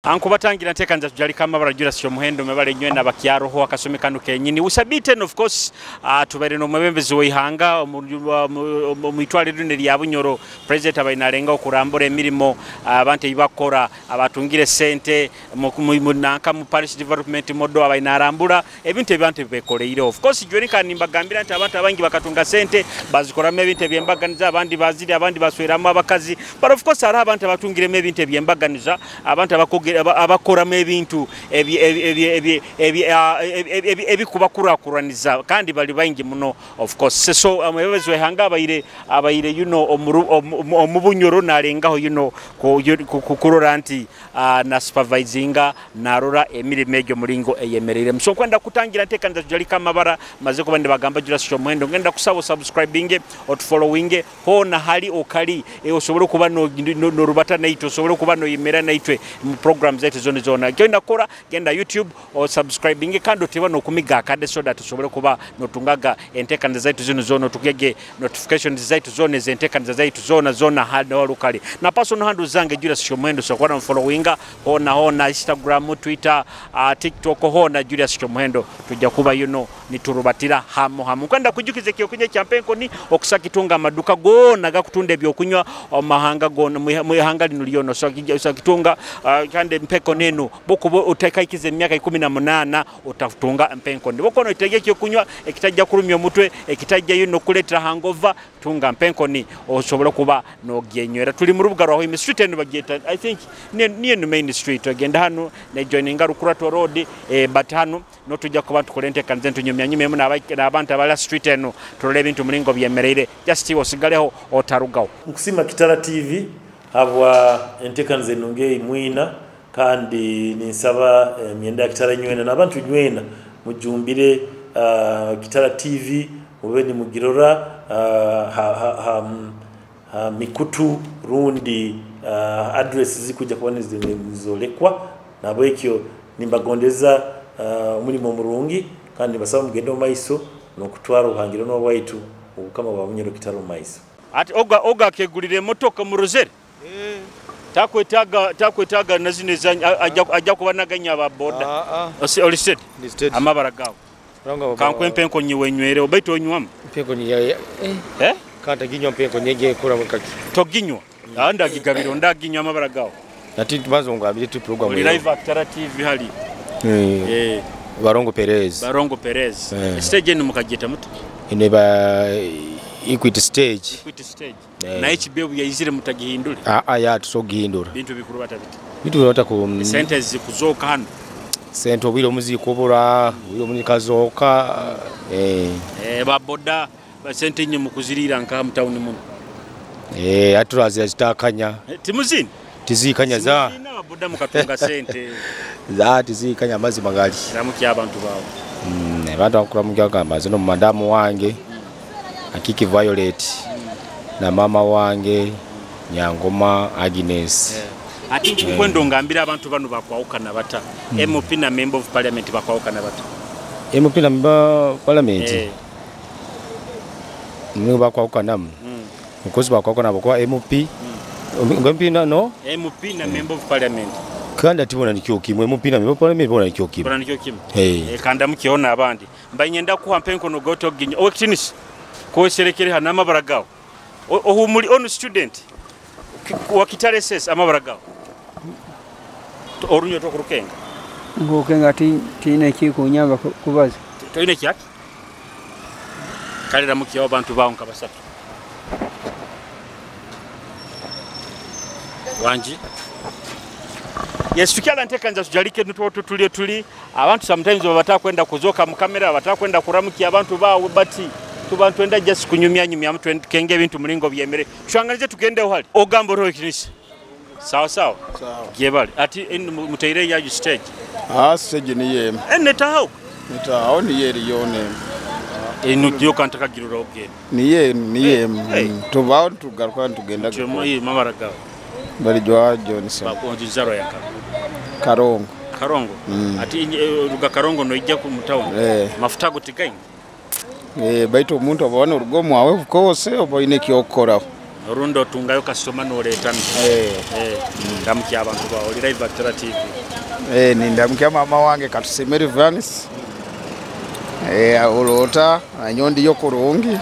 Ankubatangira ntekanza tujalika amabara Julius Omuhendo mebale nywe na bakyaroho akasome kanu kenyini usabite and of course tubaire no mwebembezi weihanga omwitwale rino lya Bunyoro president abainalenga okurambura emirimo abantu ibakora abatungire sente nanka mu parish development model abainarambura ebintu ebyantu bekoleire. Of course jwerika nimbagambira nti abantu abangi bakatunga sente bazikoramo ebintu ebyembaganiza abandi baziri abandi basweramu abakazi, but of course ara abantu abatungiremo ebintu ebyembaganiza abantu abakoramu ebintu ebikubakurakuraniza kandi bali baingi muno. Of course so amwebezi wehanga abaire yuno omubunyoro nalengaho yuno kurora nti na supervisinga narora emirimo egyo mulingo eyemerere. So kwenda kutangira ntekanza tujalika amabara maze kuba ndibagamba Julius Omuhendo ngenda kusaba subscribing or following hona hali okali osobole kuba no rubata naitwe osobole kuba no yimera naitwe mu program zetu zone zona genda kora genda YouTube or subscribing kandi oteba no kumiga akade so that osobole kuba notungaga entekanza zaitu zino zona tukege notifications zaitu zone zentekanza zaitu zona zona hali walukali na personal handle zange Julius Omuhendo so kwa followinga hona hona Instagram, Twitter, TikTok hona Julius Omuhendo tujja kuba yuno niturubatira hamu hamu. Kwenda kujukiza ekyokunywa kya Mpenkoni okusakitunga amaduka gona gakutunda ebyokunywa omahanga gona muihanga lino lyono so kitunga kandi Mpenkoni eno bokuba otekaikize emyaka 18 otatunga Mpenkoni bokono itege ekyokunywa ekitajja kulumya omutwe ekitajja yuno kuletera hangova tunga Mpenkoni osobola kuba nogyenywera. Tuli mu rubuga rwa Hoima Street eno bagyeta I think niyo main street ogenda hano ne joininga Rukurato Road but hano notujja kuba tukolente kanze tunyumya nyumya muna abantu abala street eno tulole ebintu mulingo byemereire just osigaleho otarugaho. Nkusima Kitara TV habwa entekanze nunge mwina kandi ninsaba myenda ya Kitara nywena n'abantu nywena mujumbire Kitara TV mube ni mugirora mikutu rundi address zikuja kuba zolekwa nabwekyo nimbagondeza omulimo murungi kandi basaba mugende mu maiso n'okutwara obuhangiro n'obwaitu obukama bwa Bunyoro Kitara mu maiso. Ati oga akegulire emotoka mu Rosere takwetaga nazino ajja kuba naganya aba boda oli steady amabara gawo kankwempe enkonyi wenywere obaitu onywamu mpenkonyi eh kanta ginywa mpenkonyi ege kura mukaki toginywa anda gigabiro ndaginywa amabara gawo nati tubanzo ngambire tu program oli live Kitara TV hali Barongo Perez Barongo Perez stage eno mukageta mutu ine ba Equity stage Equity stage na HB yaizire mutagihindule ya tusogihindura bintu bikuru batabiti bintu bata ku sente zikuzoka hano sente obwire omuzikobora obwire omunikazoka ba boda ba sente nye mukuzirira nka mu town muno aturazi zitakanya timuzini tizikanya za na boda mukatunga sente za tizikanya amazi magali ramuki abantu bawo abantu akuramuki gamba no madamu wange Akiki Violet na mama wange Nyangoma Agnes. Ati nkwendo ngambira abantu bano bakwawukana bata MP na member of parliament bakwawukana bata MP na member of parliament mwe bakwawukana mukozi bakwawukana bakwa MP MP na no MP na member of parliament kandi atibona nikyo kimwe MP na member of parliament bona nikyo kimwe bona nikyo kimwe kanda mukiona abandi mbanyenda kuha mpenkono goto ginyo owekitinisi koserekere hana amabara gawo ohumuli onu student wa Kitara SS amabara gawo orunyo tokurukenga ngokenga tine kikunyamba kubaza toine kyaki kalira mukiyo abantu bawo nkabasatu wanji. Yes, tukyala ntekanza tujalike ntuo tuli abantu sometimes babataka kwenda kuzoka mu kamera bataka kwenda kuramukia abantu bawe bati tubantu enda just kunyumya nyumya mtu kenge ebintu mulingo byemere tushangalize tugende hali ogambo roho kinisi sawa sawa gyebale ati muteire ya stage stage ni yema ene taho netaho ni yeri yone eno gyo kantaka girura ogende niye niye tubaho tugaruka tugenda cyo mabara gawo bali jwa Johnson bakonjizaro yaka Karongo Karongo ati ruga Karongo no ijja ku mutawo mafuta gotigain baitu omuntu obona urugomo wawe kose oba ine kyokoraho Orundi otungayo kasitoma noreetana. Ndamukya abantu bawe, oli live Actora TV. Nindamukya mama wange Katusimire Vance. Olota anyondi yo kurungi.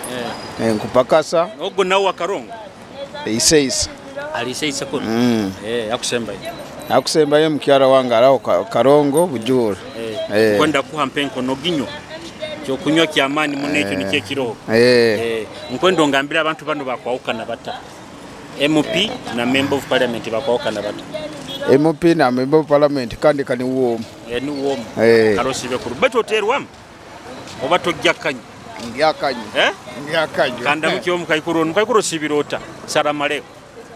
Nkupakasa. Ogo nawe wakarongo? Iseisa. Aliseisa kuno? Akusembayo. Akusembayo mukyara wange araho Karongo Bujura. Kwenda kuha mpenko noginyo. Kyokunywa kyamaani muno ekyo nikyo ekiroho. Nkwenda ngambira abantu bano bakwawukana bata. MP na Member of Parliament bakwawukana bata. MP na Member of Parliament kandi kani womu. Ni womu. Karosibe kuru. Beto oterwamu? Oba tojja kanyi? Ndyakanyi. Ndyakanyi. Kanda mukyo mukaikuru mukaikuru sibirota. Salamu aleikum.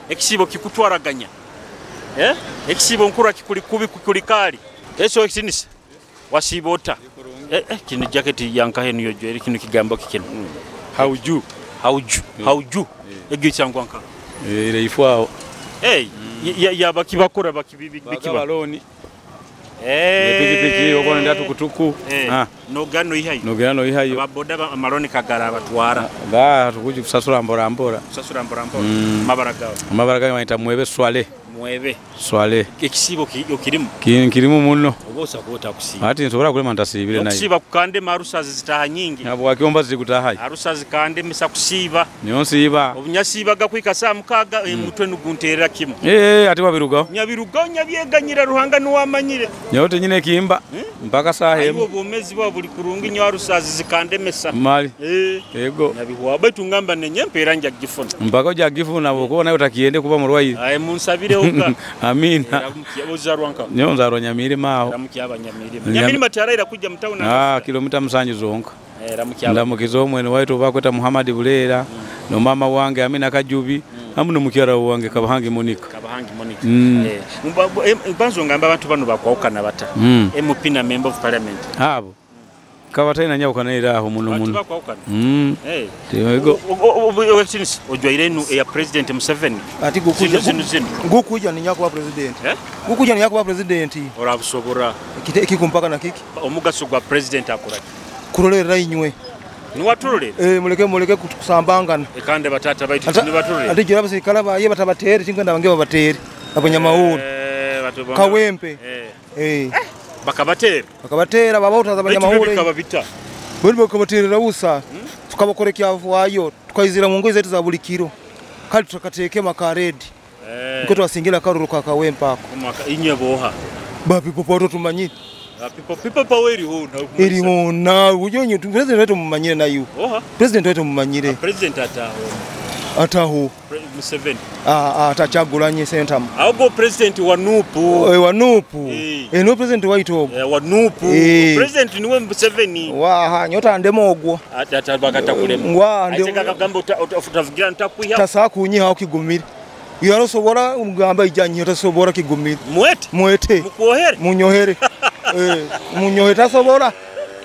Ekisibo kikutwaraganya. Ekisibo nkura kikuli kubi kikuli kali. Eso ekisinisa. Wasibota. Kino jacket yankahe niyo jweri kino kigambo kikino. Hauju. Hauju. Hauju. Egyo kyangwa nka. Ile ifwao. Ya bakibakora bakibikiba. Baloni. Pikipiki okona ndatu kutuku. Nogano ihayo. Nogano ihayo. Ababoda amaloni kagara abatwara. Ga tukuji kusasura mbora mbora. Kusasura mbora mbora. Mabara gawe. Mabara gawe bayita mwebe swale. Mwebe. Swale. Ekisibo okirimu. Kirimu muno. Oba osakota kusiba. Ati nsobora kulema ntasibire nayo. Okusiba kukande marusazi zitaha nyingi. Nabo wakiomba zikutahayo. Arusazi kande misa kusiba. Niyo nsiba. Obunyasiba gakwika saa mukaga mutwe nugunterera kimu. Ati wabirugaho. Nyabirugaho nyabyeganyira Ruhanga nuwamanyire. Nyote nyine kimba mpaka saa hemu. Ayibo bomezi bwa buli kurungi nyo arusazi zikande mesa. Mali. Ego. Nyabihuwa betu ngamba nenye mpera nja gifuna. Mpaka uja gifuna bokuba nayo utakiende kuba murwayi. Aye munsabire oka. Amina. Ozarwanka. Nyo nzarwa Nyamirima aho. Ramukiya Nyamirima. Nyamirima taraira kujja mutauna. Kilomita 7 zonka. Ndamukiza omwene waitu bakweta Muhammad Bulera no mama wange Amina Kajubi amu no mukyara wange Kabahangi Monica. Kabahangi Monica. Mbanzo ngamba abantu bano bakwawukana bata. MP na Member of Parliament. Abo. Kabataina nyawukana era aho muno muno. Bakwawukana. Ego. Ojwaire enu ya President Museveni. Ati gukuja gukuja ni nyakuba president. Gukuja ni nyakuba president. Orabusobora. Kikumpaka na kiki. Omugaso gwa president akoraki. Kurolera inywe. Niwaturolera. Muleke kusambangana. Ekande batata baitu nibaturolera. Ati jira basirikala baye batabatere tingenda bange babatere. Abanyamahuru. Kawempe. Bakabatera. Bakabatera babauta abanyamahuru. Bikaba Bali bakabaterera busa. Tukabakora kyavuayo tukaizira mu ngozi zetu za buli kiro. Kali tukateeke makaredi. Niko twasingira karuru ka Kawempe ako. Inywe boha. Ba people power tumanyire. People power eri hona. Eri hona. Ujonyo president wetu mumanyire nayo. Oha. President wetu mumanyire. President ataho. Ataho. Museveni. Atachagulanye Sentamu. Ago president wa Nupu. Wa Nupu. No president wa Itogo. Wa Nupu. President niwe Museveni. Waha nyota ndemo ogwo. Ata bakatakulema. Wa ndemo. Aiteka kagamba utavugira ntakwiha. Tasakunyiha okigumire. Yarasobora umugamba ijanye tasobora kigumire. Mwete. Mwete. Mukuohere. Munyohere. Munyohe tasobora.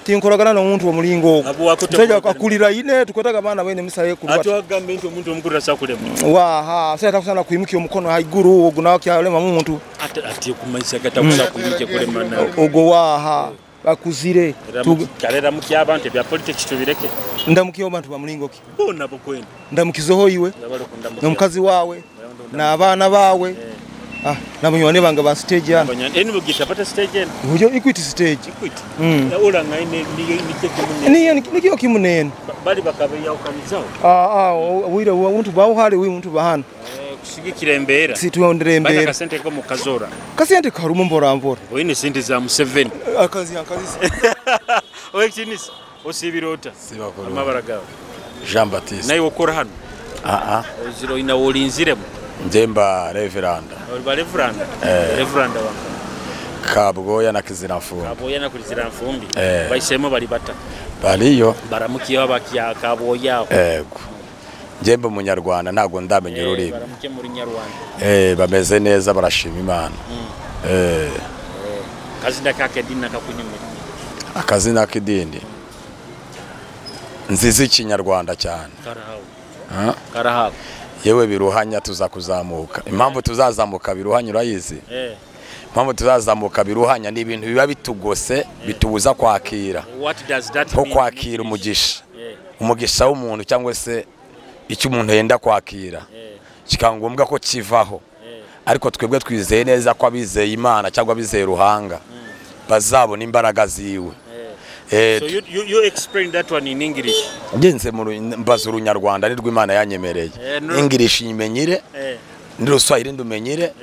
Tinkoragana n'omuntu omulingo ogwo. Musajja akulira ine tukwetaga abaana bene musaye kulwa. Ati wagambe nti omuntu omukulu tasakulema. Waha, sasa takusana kuimukia omukono haiguru ogwo nawe kyalema muntu. Ati ati kumaisa gatakusa kuimukia kulema nawe. Ogwo waha bakuzire. Kalera mukia abantu bya politics tubireke. Ndamukiye abantu bamulingo ki? Bona bokwenda. Ndamukizoho iwe. N'omukazi wawe n'abaana bawe. Nabanywane banga ba stage yana. Eni bugita pata stage eno. Ujo Equity stage. Equity. Ola ngaine niyo nikyo kimunene. Niyo nikyo kimunene. Bali bakabeyaukanizaho. Wire umuntu bawuhale wi muntu bahana. Kushigikira embera. Situondere embera. Bana kasente ko mukazora. Kasente karumu mbora mbora. Oyine sente za Museveni. Akazi akazi. Oye kinisi osibirota. Sibakuru. Amabara gawe. Jean Baptiste. Naye okora hano. Oziro ina wolinziremo. Njemba reveranda. Oliba reveranda? Reveranda wanga. Kabgoya na Kiziramfumbi. Kabgoya na Kiziramfumbi. Baisemo bali bata. Baliyo. Baramukiye babakiya Kabgoya. Ego. Njemba munyarwanda ntago ndamenya ururimi. Baramukiye muri Nyarwanda. Bameze neza barashima Imana. Kazina kake dini kakunyumira. Akazina k'idini. Nzizi ikinyarwanda cyane. Karahawe. Karahawe. Yewe biruhanya tuza kuzamuka. Impamvu tuzazamuka biruhanya urayizi? Impamvu tuzazamuka biruhanya ni ibintu biba bitugose bitubuza kwakira. What does that mean? Nko kwakira umugisha. Umugisha w'umuntu cyangwa se icyo umuntu yenda kwakira. Kikangombwa ko kivaho. Ariko twebwe twizeye neza ko abizeye Imana cyangwa abizeye Ruhanga bazabona imbaraga ziwe. So you explain that one in English. Ngenze mu mbaza urunyarwanda nirwo Imana yanyemereye. English nyimenyire, n'uruswahili ndumenyire,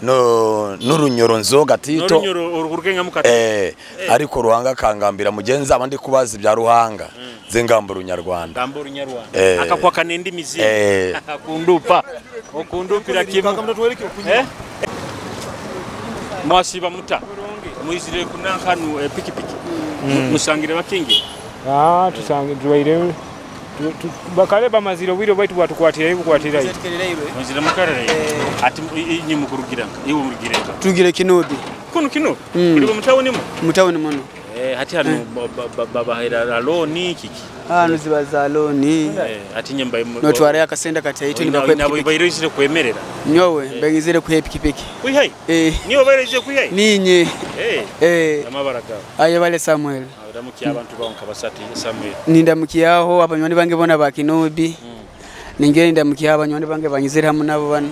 no n'urunyoro nzoga tito. N'urunyoro urugenga mukata. Ariko Ruhanga kangambira mugenzi abandi kubaza ibya Ruhanga zengamba urunyarwanda. Ngamba urunyarwanda. Akakwa kanende mizi. Akundupa. Okundupira kimu. Mwasiba muta. Mwizire kunankanu pikipiki. Musangire bakingi. Tusangire tuwaire bakale bamazire bwire baitu batukwatira bukwatira. Mwizire mukarere. Ati inyi mukurugira iwe murugireka. Tugire Kinobi. Kuno Kinobi. Uri mu mutawuni mu? Mutawuni muno. Hati hano babahera loni kiki. Hano ziba za loni. Ati nyemba notwara yakasenda kataito nibakwe pikipiki. Bayirizire kwemerera. Nyowe mbengizire kuhe pikipiki. Kuihai? Niyo bayirizire kuihai? Ninye. Amabaraga. Aye bale Samuel. Ndamukiya abantu bawo kabasati Samuel. Nindamukiyaho abanywani bange bona ba Kinobi. Ningere ndamukiya abanywani bange banyizire hamwe nabo bano.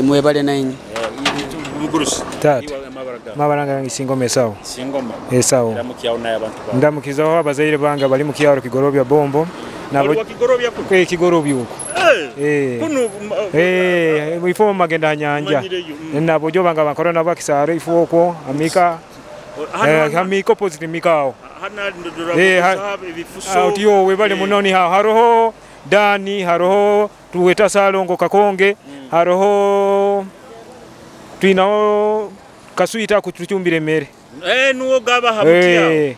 Mwebale nainye. Mugurusi. Tata. Mabaranga yangi singoma esawo. Singoma. Esawo. Ndamukiyaho naye abantu bawo. Ndamukizaho abazaire bange bali mu kyaro Kigorobya Bombo. Nabo Kigorobya kuno. Kwe Kigorobya uko. Kuno ifo magenda nyanja. Nabo jo banga bakora nabo kisaro ifo uko amika. Amika opposite mikao. Hana ndodora ebifuso. Otiyo webale munoni ha haroho Dani haroho tuweta Salongo Kakonge haroho twinao kasuita kutuchumbire mere. Nuwo gaba habutia.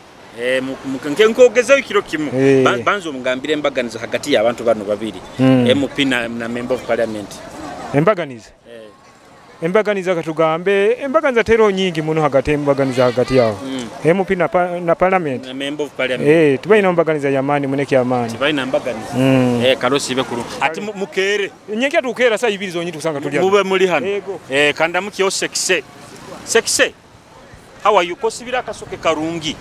Nkogeza ikiro kimu. Banzo mungambire embaganizo hagati y'abantu bano babiri. MP na member of parliament. Embaganiza. Embaganiza katugambe embaganiza tero nyingi muno hagati embaganiza hagati yao. MP na parliament. Na member of parliament. Tubaina embaganiza ya amani muneke amani. Tubaina embaganiza. Karosi bekuru. Ati mukere. Nyekya tukera saa ibiri zonyi tusanga tulya. Mube muri hano. Kandamukiyo sekise. Sekise. How are you? Kosibira akasoke karungi.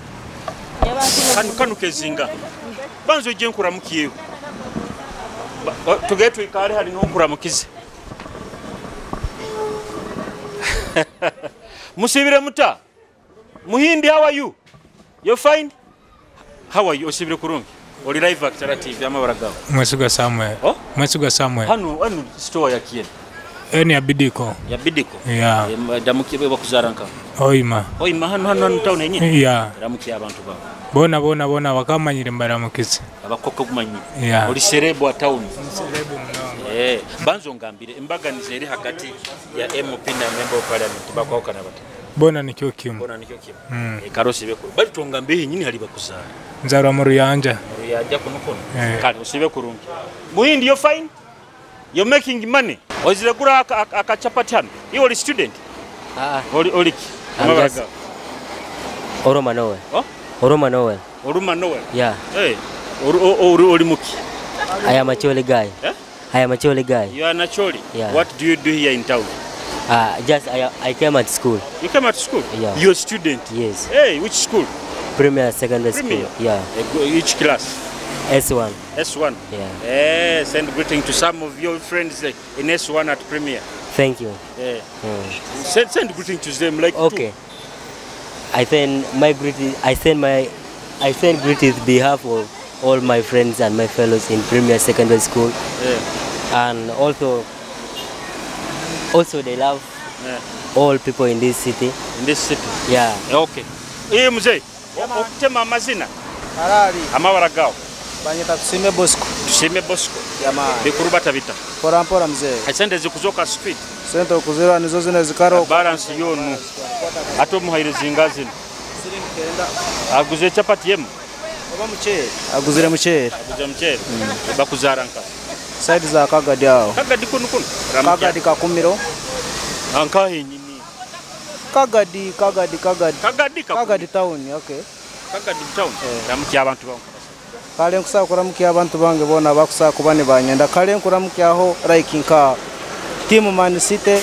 Kanu kezinga. Banzo ije nkuramukiye. Tuge twikare hari nkuramukize. Musibire muta. Muhindi, how are you? You fine? How are you? Osibire kurungi. Oli live Akitara TV amabara gawo. Mwesiga Samuel. Oh? Mwesiga Samuel. Hano store ya kieni. Eni ya Bidiko. Ya Bidiko. Yeah. Ndamukiye bakuzaranka. Oima. Oima hano town yenye. Yeah. Ndamukiye abantu bawo. Bona bakamanyire mbaramukize. Abakoko kumanyire. Yeah. Oli serebo wa town. Serebo mnongo. Banzo ngambire embaganizo eri hagati ya MP na member of parliament bakwakana bata. Bona nikyo kimu. Bona nikyo kimu. Karosi bekuru. Bali tongambe nyini hali bakuzara. Nzarwa mu Ruyanja. Ruyanja kuno kuno. Kale osibe kurungi. Muhindi, you fine? You're making money. Ozire gura akachapati hano. You oli student? Oli ki? Oroma Noel. Oh? Oroma Noel. Oroma Noel. Yeah. Hey. Ori muki. I am a Choli guy. Eh? I am a Choli guy. You are a Choli? Yeah. What do you do here in town? Just I came at school. You came at school? Yeah. You're a student? Yes. Hey, which school? Premier Secondary Premier. School. Yeah. Which class? S1. S1? Yeah. Send greeting to some of your friends in S1 at Premier. Thank you. Yeah. Send greeting to them like okay. Two. I send my greeting. I send greetings behalf of all my friends and my fellows in Premier Secondary School. Yeah. And also they love all people in this city. In this city. Yeah. Okay. Eh mzee, okutema amazina. Harari. Amabara gawo. Banyeta Tusime Bosco. Tusime Bosco. Yama. Bikuru batabita. Pora pora mzee. Esente zikuzoka street. Sente okuzira nizo zine zikaro. Balance yonu. Ato muhaire zingazino. Aguze chapati yemu. Oba muchere. Aguzire muchere. Aguze muchere. Bakuzaranka. Side za Kagadi awo. Kagadi kuno kuno. Kagadi kakumiro. Ankahe nyini. Kagadi. Kagadi town, okay. Kagadi town. Ramukiya abantu bawo. Kale nkusaba kuramukiya abantu bange bona bakusaba kuba nibanyenda. Kale nkuramukiyaho like nka team Man City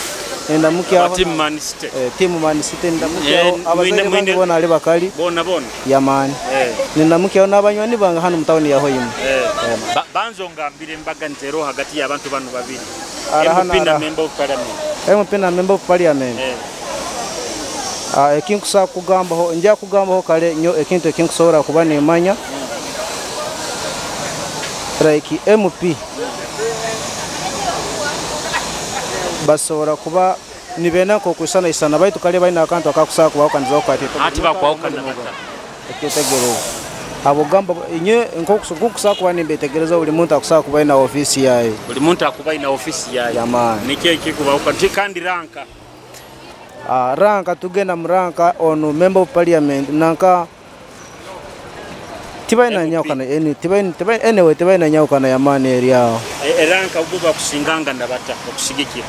ndamukiyaho. Team Man City. Team Man City ndamukiyaho abazaire bange bona ali bakali. Bona. Yamani. Ndamukiyaho n'abanywani bange hano mu town ya Hoima. Banzo ngambire embaganizo hagati y'abantu bano babiri. MP na member of parliament. MP na member of parliament. Ekinkusobola kugambaho, nja kugambaho kale nyo ekintu ekinkusobola kuba nemanya. Like MP basobola kuba nibena nkokusana isana baitu kale balina akantu akakusaba kubawukanizaho kati. Ati bakwawukana bata. Ekyetegereza. Abo gamba inye nkokusaba kuba nimbetegereza buli muntu akusaba kuba ina ofisi yaye. Buli muntu akuba ina ofisi yaye. Jamani. Nikyo ekikubawukana kandi ranka. Ranka tugenda muranka ono member of parliament nanka tibaina nyawukana anyway tibaina nyawukana yamani eri awo. Eranka ubwo bakusinganga ndabata okusigikira.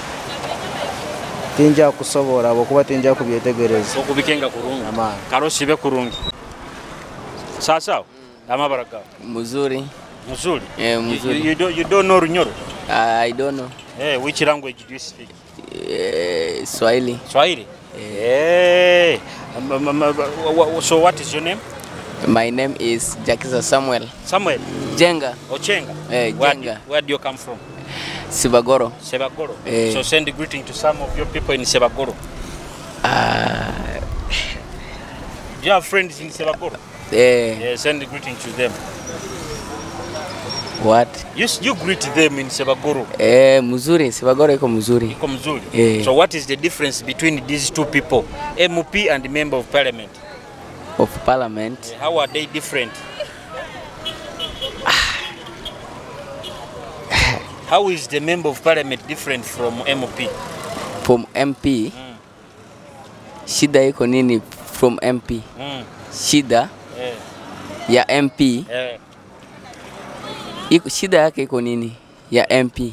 Tinja kusobola abo kuba tinja kubyetegereza. Okubikenga kurungi. Karosi be kurungi. Sasa amabara gawe. Muzuri. Muzuri. Muzuri. You don't know Runyoro? I don't know. Which language do you speak? Swahili. Swahili? So what is your name? My name is Jakisa Samuel. Samuel? Jenga. Ochenga? Jenga. Where do you come from? Sebagoro. Sebagoro. So send a greeting to some of your people in Sebagoro. Do you have friends in Sebagoro? Yeah, send a greeting to them. What? You greet them in Sebagoro. Muzuri, Sebagoro iko mzuri. Iko mzuri. So what is the difference between these two people, MP and member of parliament? Of parliament. How are they different? How is the member of parliament different from MP? From MP? Shida iko nini from MP? Shida ya MP. Iko shida yake iko nini ya MP?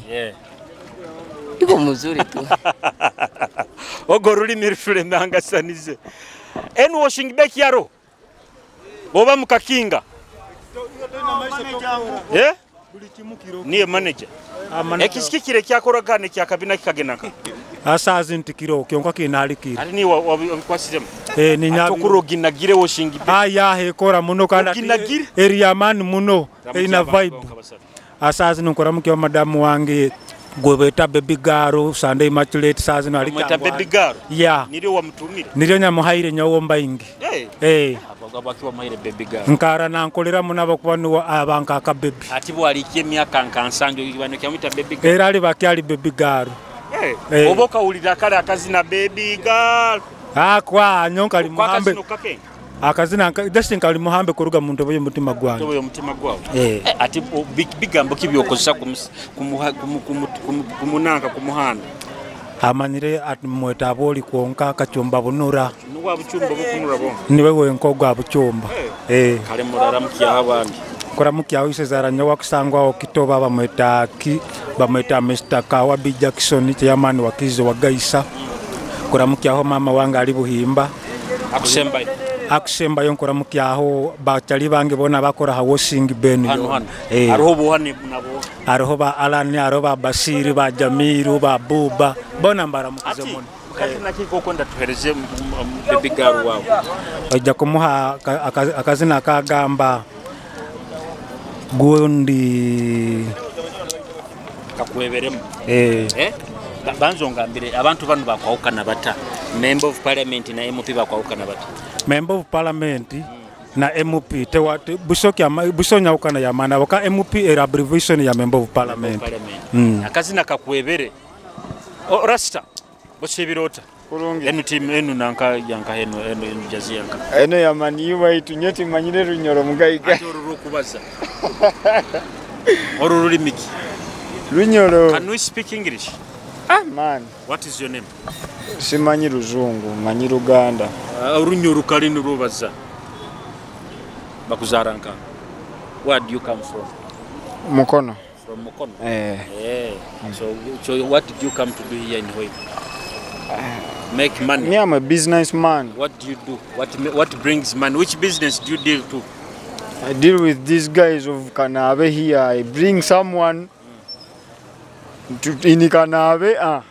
Iko mzuri tu. Ogo rulimi rufulemanga sanize. En washing back yaro. Oba mukakinga. Niye manager. Ekisikikire kyakoraga ne kyakabina kikagenaka. Asazi ntikiro kyonka kinalikira. Ati ni wabikwasizemu. Ni nyabi. Atokuroginagire washing back. Aya hekora muno kana area man muno ina vibe. Asazi nkora mukyo madamu wange gwebeta baby girl Sunday Immaculate sazi no alikangwa. Baby girl. Yeah. Nilio wamutumire. Nilio nyamuhaire nyawo mbaingi. Abakiwa maire baby girl. Nkara nankolera munabo kuba niwo abanka aka baby. Ati bwalikie emyaka nkansanjo bano kyamwita baby girl. Era ali bakyali baby girl. Oboka ulira kale akazina baby girl. Akwa nyonka ali muhambe. Akazina just nkali muhambe kuruga muntu boyo mutima gwange. Boyo mutima gwawe. Ati bigambo kibyokozesa kumunanka kumuhanda. Amanyire ati mweta aboli kwonka akachumba bunura. Nuwa buchumba bukunura bonga. Niwe wenko gwa buchumba. Kale murara mukya abandi. Kora mukya wisezara nyawa kusangwa okitoba bamweta ki bamweta Mr. Kawabi Jackson chairman wa Kizo wa Gaisa. Kora mukya ho mama wange ali buhimba. Akusemba. Akusemba yonkora mukyaho bachali bange bona bakora ha washing ben yo. Aroho buhane nabo. Aroho ba Alani, aroho ba Basiri, ba Jamiru, ba Buba bona mbara mukize muno. Kati nakiko kwenda tuhereze baby girl wao. Ojja kumuha akazina kagamba gundi kakuweberemu. Banzo ngambire abantu bano bakwawukana bata. Member of parliament na MP bakwawukana bata. Member of parliament na MP busonya ukana ya mana waka MP era abbreviation ya member of parliament. Akazina kakuwebere. Rasta bosebirota. Enu team enu nanka yanka enu enu jazi yanka. Eno ya mani waitu nyeti manyire Runyoro mugaiga. Ati oruru kubaza. Oruru limiki. Runyoro. Can we speak English? Ah man. What is your name? Simanyi Ruzungu, manyi Luganda. Runyoro kali nurubaza. Bakuzaranka. Where do you come from? Mukono. From Mukono. So what did you come to do here in Hoima? Make money. Me, I'm a businessman. What do you do? What brings money? Which business do you deal to? I deal with these guys of Kanabe here. I bring someone to in Kanabe.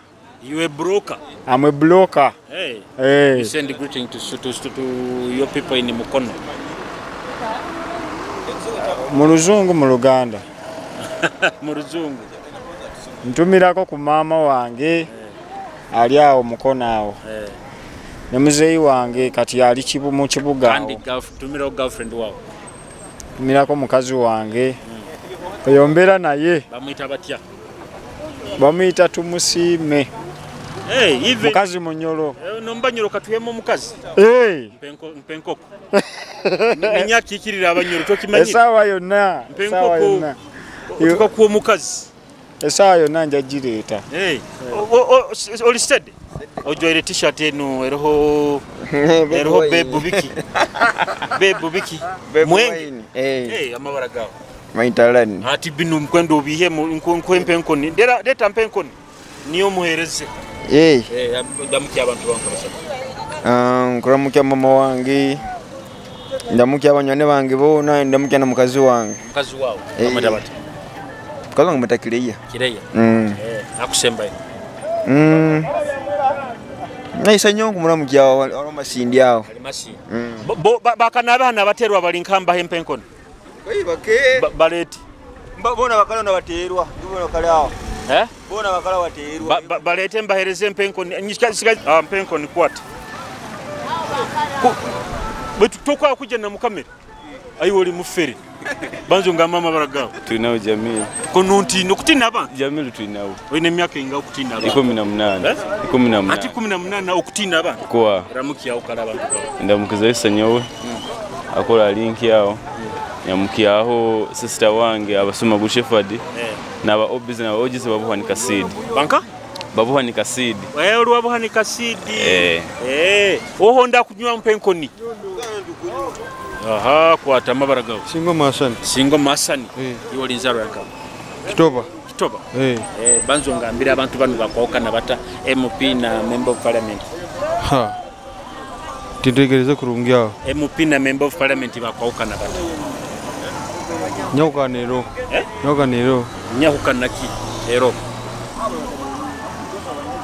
You a broker? I'm a broker. Hey. Hey. You send greeting to your people in Mukono. Mu Luzungu, mu Luganda. Mu Luzungu. Ntumirako ku maama wange ali awo Mukono awo. Ne muzeeyi wange kati ali mu kibuga awo. Kandi tumirawo girlfriend wawe. Ntumirako mukazi wange. Oyo mbeera naye. Bamuyita batya? Bamuyita Tumusiime. Hey, even Mukazi munyolo. Nombanyoro katuyemo omukazi. Hey. Mpe enkoko. Ninyakikirira abanyoro tokimanyira. Essaawa yonna. Mpe Essaawa enkoko. yonna. Otuka kuwa omukazi. Essaawa yonna nja gireeta. Hey. Oli steady? Ojwaire t-shirt eno eriho eriho bebu biki. Bebu biki. Mwenge. Hey, amabara gawo. Maitalani. Ati binu mkwendo obihemu nkwempe enkoni. Leta mpe enkoni. Niyo muhereze. Eh. Ndamukya abantu bange basaba. Nkuramukya mama wange. Ndamukya abanywani bange boona, ndamukya na mukazi wange. Mukazi wawe. Bamweta bati. Mukazi wange mweta Kireya. Kireya. Akusembayo. Naisa nnyo nkumuramukya awo Masindi awo. Ali Masindi. Bakanabe hano abaterwa bali nkamba hempe enkoni. Baleti. Bona bakala na baterwa. Bona bakala awo. Eh? Bona bakala baterwa. Balete mbahereze mpe enkoni. Mpe enkoni kwata. Bwetu tokwa kujja na mukamera. Ayi oli mufere. Banzo nga mama baragawo. Tulinawo Jamil. Kono nti nokutina abantu. Jamil tulinawo. Oyina emyaka enga okutina abantu. 18. 18. Ati 18 okutina abantu. Kwa. Ramuki awo kala abantu bawe. Ndamukiza Isanyowe. Akola linki awo. Nyamukyaho sister wange abasoma Good Shepherd. N'aba obis n'aba ogis babuhanika seed. Banka? Babuhanika seed. Olwabuhanika seed. Ohonda kunywa mpe enkoni. Aha, kwata amabara gawe. Singo Masani. Singo Masani. Iwe oli nzarwa yankawe. Kitoba. Kitoba. Banzo ngambira abantu bano bakwawukana bata MP na member of parliament. Ha. Tintegereze kurungi awo. MP na member of parliament bakwawukana bata. Nyawukaniro. Nyawukaniro. Nyawukana ki? Ero.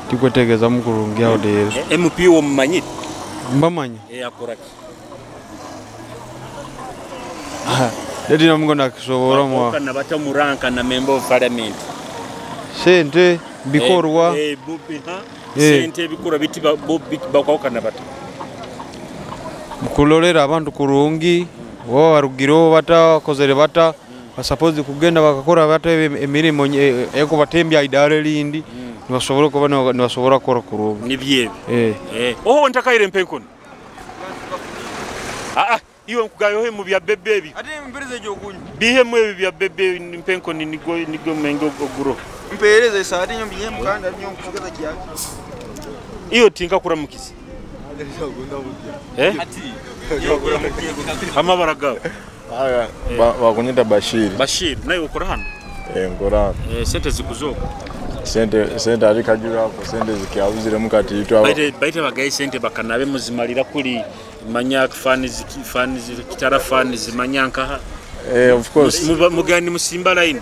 Tikwetegereza mu kurungi awo leero. MP wo mumanyire? Mbamanya. Akora ki? Leti namungo nakisobola mwa. Bakwawukana bata muranka na member of parliament. Sente bikorwa. Sente bikorwa biti bakwawukana bata. Kulolera abantu kurungi, waba barugiro bata kozere bata basapozi kugenda bakakora bata emirimu ekubatembya idare lindi nibasobola kuba nibasobola kukora kurungi. Nibyebi. Oho ntakaire mpe enkoni. Iwe nkugayohe mu bya bebe ebi. Ate mpereze gyokunywa. Bihemu ebi bya bebe mpe enkoni nigo mwenge oguro. Mpereze isaati nyo bihemu kandi nyo nkusigeza kyaki. Iyo tinka kuramukiza. Amabara gawe. Bakunyita Bashir. Bashir, nawe ukora hano? Nkora hano. Sente zikuzoka. Sente ali kajura hapo, sente zikyabuziremu kati itwa. Baite bagaye sente bakanabe muzimalira kuli manya fani kitara fani zimanya nkaha. Of course. Mugani musimba line.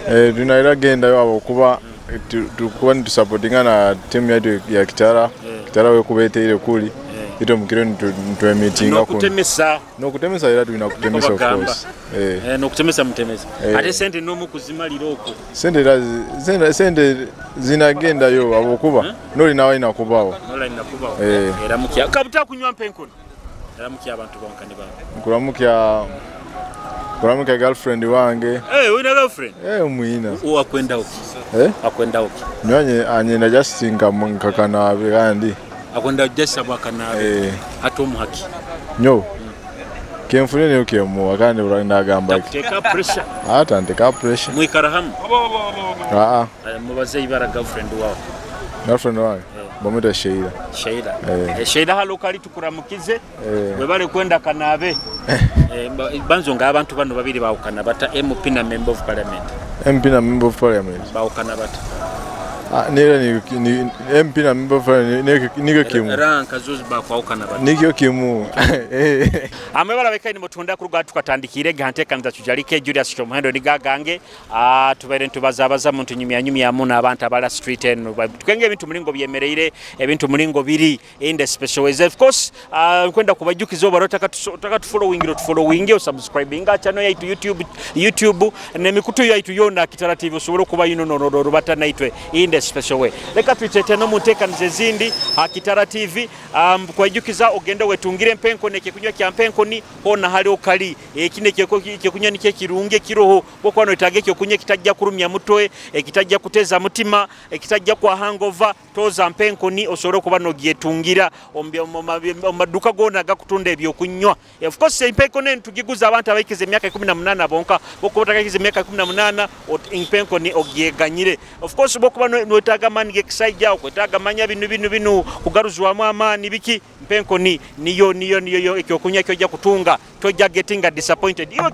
Tunaira genda yo kuba tukuba nitusupportinga na team yetu ya Kitara. Kitara we kubeteire kuli. Ito mukiro nitwe meeting ako. Nokutemesa. Nokutemesa era tulina kutemesa of course. Nokutemesa mutemesa. Ate sente nomu kuzimalira okwo. Sente era sente zinagenda yo abokuba. Noli nawe inakubawo. Noli inakubawo. Era mukya kabuta kunywa mpe enkoni. Era mukya abantu bonkani bawo. Kuramukya girlfriend wange. Oyina girlfriend? Mwina. Uwa kwenda uki? Akwenda uki? Nyanye anyenda just nkakanabe kandi. Akwenda just abakanabe. Ate omuhaki. Nyo. Kenfune niyo kemuwa kandi ndagamba ki. Take pressure. Ata nteka pressure. Mwikara hamu? Mubaze ibara girlfriend wawe. Girlfriend wange. Bamwita Sheila. Sheila. Sheila halo kali tukuramukize. Webale kwenda kanabe. Banzo nga abantu bano babiri bawukana bata MP na member of parliament. MP na member of parliament. Bawukana bata. Nira ni MP na member of parliament nikyo kimu. Ranka zo zibakwawukana bati. Nikyo kimu. Amwe barabeka ni mutunda kuruga tukatandikire ganteekaniza tujalike Julius Kyomuhendo nigagange tubaire ntubazabaza muntu nyumya nyumya muna abantu abala street eno tukenge ebintu mulingo byemereire ebintu mulingo biri in the special ways. Of course kwenda kubajukiza obaro taka tufollowing ro tufollowing o subscribing channel yaitu YouTube nemikutu yaitu yona Kitara TV osobole okuba ino no rubata naitwe in the special way. Leka tuitete no muteekaniza ezindi Kitara TV kwajukiza ogende wetungire mpenko nekekunywa kya mpenko ni hona hali okali ekine kyekunywa nikye kirunge kiroho bokwano etage kyokunywa kitajja kurumya mutwe ekitajja kuteza mutima ekitajja kwa hangover toza mpenko ni osobole kuba nogyetungira omaduka gona gakutunda ebyokunywa. Of course empenko ne tugiguza abantu abakize emyaka 18 bonka bokubatakize emyaka 18 empenko ni ogyeganyire. Of course bokuba nwetaga mani gekisajja okwetaga manya binu binu binu kugaruzwamu amaani biki mpenko ni niyo niyo niyo ekyokunywa kyojja kutunga tojja getting disappointed. Iwe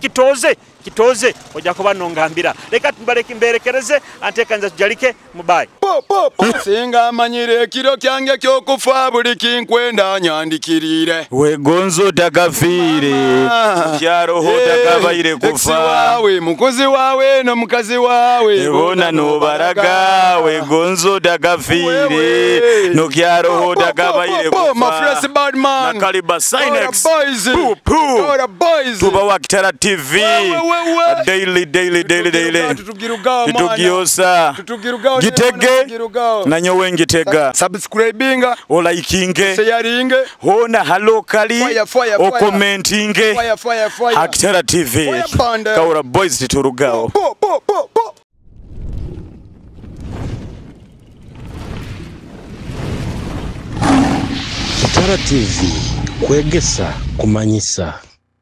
kitoze ojja kuba nongambira. Leka tumbaleke mberekereze antekanza tujalike mubayi. Singa amanyire ekiro kyange kyokufa buli kinkwenda nyandikirire wegonzo tagafiire kyaroho tagabaire kufa wawe mukozi wawe no mukazi wawe ebona nobaraga wegonzo tagafiire no kyaroho tagabaire kufa my fresh bad man na Kaliba Sinex boys tuba wa Kitara TV daily daily daily daily tutugiosa gitege nanyowe ngitega subscribinga olikinge sharinge hona halokali okomentinge Kitara TV Kaura boys titurugao. Kitara TV kwegesa kumanyisa.